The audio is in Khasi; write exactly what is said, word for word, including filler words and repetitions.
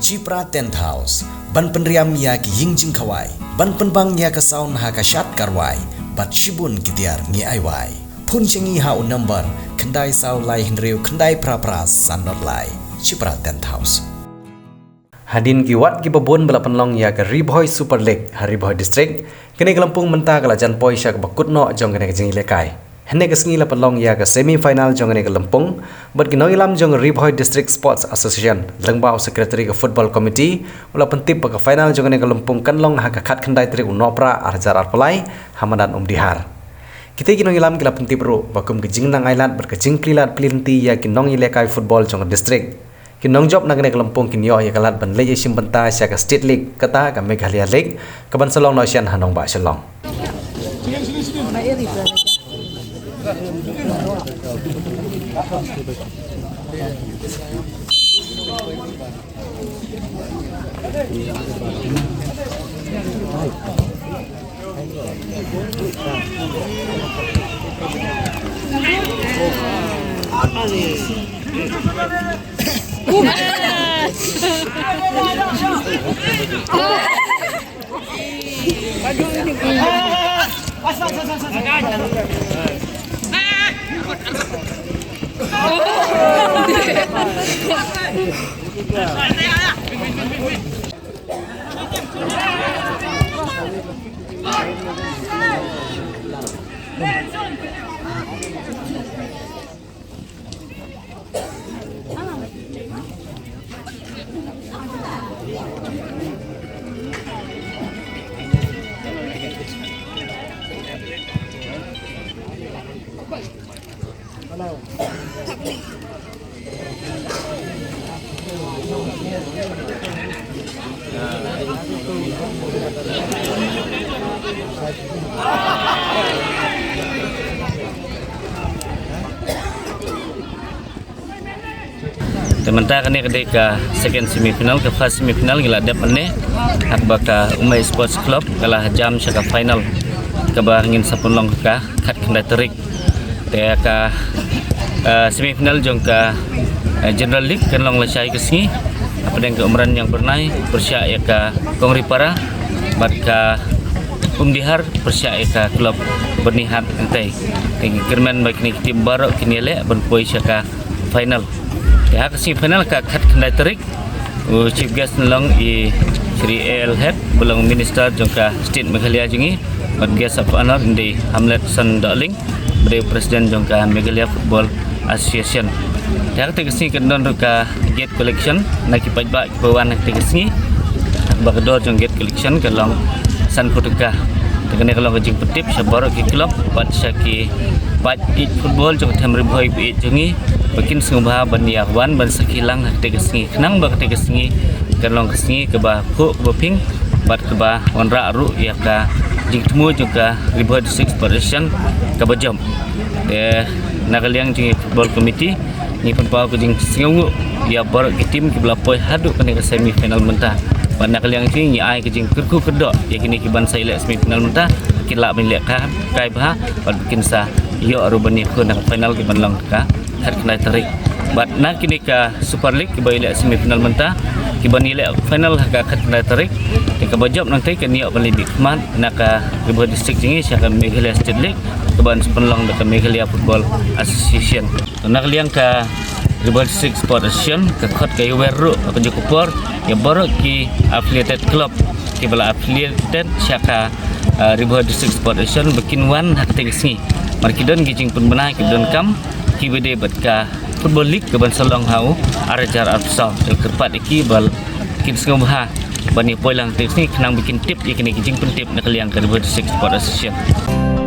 Chipra Tent House, ban pynriam ïa ki ïing jingkhawai, ban pynbang ïa ka sound ha ka shad ka rwai, bad shibun ki tiar ngi ai wai. Phone sha ngi ha u number khyndai saw lai hynriew khyndai phra phra san dot lai. Chipra Tent House. Hadien ki wat kiba bun ba la pynlong ïa ka Ri Bhoi Super League ha Ri Bhoi District, kane ka lympung mynta ka la jan poi sha kaba kut noh jong kane ka jingïalehkai. Hynne ka sngi la pynlong ïa ka semi final jong kane ka lympung, bad ki nongïalam jong Ri Bhoi District Sports Association, lyngba u secretary ka football committee, u la pyntip ba ka final jong kane ka lympung kan long ha ka khatkhyndai tarik u Nohprah ar hajar arphew lai, ha madan Umdihar. Kita ki nongïalam ki la pyntip ruh ba kum ka jingnang ailad bad ka jingplie lad plie lynti ïa ki nongïalehkai football jong ka district, ki nongjop na kane ka lympung kin ïoh ïa ka lad ban leit ïashim bynta sha ka State League, kata ka Meghalaya League, kaban sa long noh shen ha nongbah Shillong. Te mynta kane ka dei ka second semi final, ka first semi final ngi la dep mynne. Haba ka Umai Sports Club ka la jam sha ka final, kaba ngin sa pynlong ka khatkhyndai tarik. Te ka, eh, semi final jong ka, eh, General League kan long lashai ka sngi. Hapdeng ka Umran Ïangbyrnai pyrshah ïa ka Kongripara, bad ka Umdihar pyrshah ïa ka club Byrnihat. Te ngi kyrmen ba kine ki team baroh kin ïaleh ban poi sha ka final. Te ha ka semi final ka khatkhyndai tarik, u chief guest kan long i Shri A L Hek, ba long minister jong ka state Meghalaya jong ngi, bad guest of honor in the Hamletson Dohling, ba dei president jong ka Meghalaya Football Association. Te ha kata ka sngi kan don ruh ka gate collection na ki paidbah kiba wan ha kata ka sngi. Ba ka dor jong gate collection ka long sanphew tyngka. Te kane ka long ka jingpyntip sha baroh ki club bad sha ki paid ïeit football jong ka Them Ri Bhoi ba ïeit jong ngi, ba kin sngewbha ban ïa wan ban sakhi lang ha kata ka sngi, khnang ba kata ka sngi kan long ka sngi kaba phuh kaba ping bad kaba wanrah ruh ïa ka jingthmu jong ka Ri Bhoi District Sports Association kaba jop. Te na ka liang jong ngi football committee, ngi pynpaw ka jingsngewnguh ïa baroh ki team kiba la poi haduh kane ka semi final mynta. Bad na ka liang jong ngi, ngi ai ka jingkyrkhu kyrdoh ïa kine kiban sa ïaleh semi final mynta, kin lah ban ïaleh ka kai bha bad kin sa ïoh ruh ban ïakhun ha ka final kiban long ka khatkhyndai tarik. Bad na kine ka Super League kiba ïaleh semi final mynta, kiban ïaleh final ha ka khatkhyndai tarik, te kaba jop nangta kan ïoh ban leit bit khmat na ka Ri Bhoi District jong ngi sha ka Meghalaya State League, kaban sa pynlong da ka Meghalaya Football Association. To na ka liang ka Ri Bhoi District Sports Association ka khot ka ïawer ruh ha kajuh ka por ïa baroh ki affiliated club kiba la affiliated sha ka, ah, Ri Bhoi District Sports Association ba kin wan ha kata ka sngi. Namar ki don ki jingpynbna kiba donkam, kiba dei bad ka Football League kaban sa long ha u ar hajar arphew saw. Te kyrpad ïa ki ba kin sngewbha ban ïa poi lang ha kata ka sngi khnang ba kin tip ïa kine ki jingpyntip na ka liang ka Ri Bhoi District Sports Association.